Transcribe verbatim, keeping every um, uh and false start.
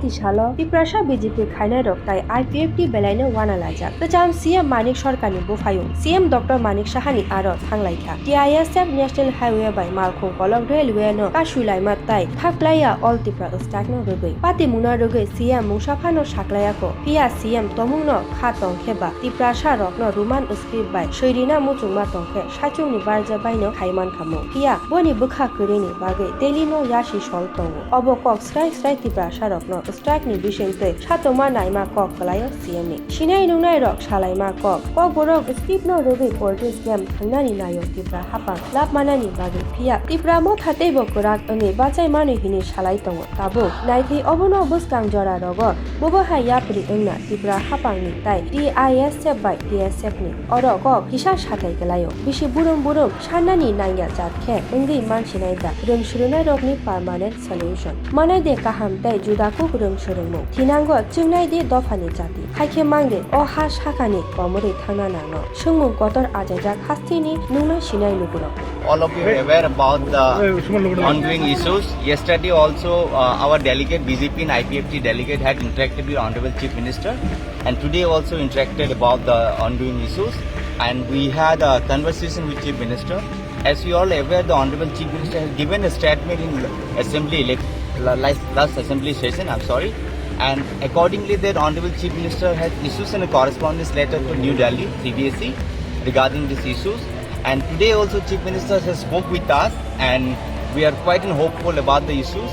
Tei salo Tiprasa B J P khainairok tai I P F T belaino uanalaijak. Kwcham C M Manik Sarkarni buphayung C M Doctor Manik Sahani aro thanglaikha. T I S F National Highway bai Malkhung Kolok Railway no kasuilaima tai khaklaiya All Tripura Strike no rwgwi. Patimungno rwgwi C M mungsa phano saklaiyakho, phiya C M tongmungno kha tongkhe ba Tiprasa rokno Roman script bai swirina muchungma tongkhe saichungni barja baino khaimankha mung. Phiya boni bwkha kwrwini bagwi Delhi no yasi sol tongo. Obo kok srai srai Tiprasa rokno strike ni bisingtwi satokma naima kok kwlaio C M ni. Sinai nungnai rok salaima kok. Kokborok script no rwgwi politics game thangnani naio Tipra hapang lab manani bagwi. Phiya Tipra motha teibo kwrak wngwi bachai mano hinwi salai tongo. Tabuk naithai obono bwskang jora rogo bobo hai yapri wngna Tipra hapangni tai T I S F bai T S F ni oro kok kisa sathai kwlaio. Bisi burum burum sannani nangya jat khe wngwi mansinai da rwng swrwngnairokni permanent solution. Manai de kaham tei juda kuk rwng swrwngmung. Thinango chwngnai de dophani jati. Haikhe mang de o ha sakani komorwi thangna nango. Swngmung kotor achaijak hasteni nungna sinai lukurok. All of you are aware about the ongoing issues. Yesterday also, uh, our delegate, B J P and I P F T delegate had interacted with Honorable Chief Minister, and today also interacted about the ongoing issues. And we had a conversation with Chief Minister. As you all aware, the Honorable Chief Minister has given a statement in assembly elect-, la-, last, last assembly session, I'm sorry. And accordingly, that Honorable Chief Minister has issued a correspondence letter to New Delhi, C B S E, regarding these issues. And today also Chief Minister has spoke with us, and we are quite hopeful about the issues.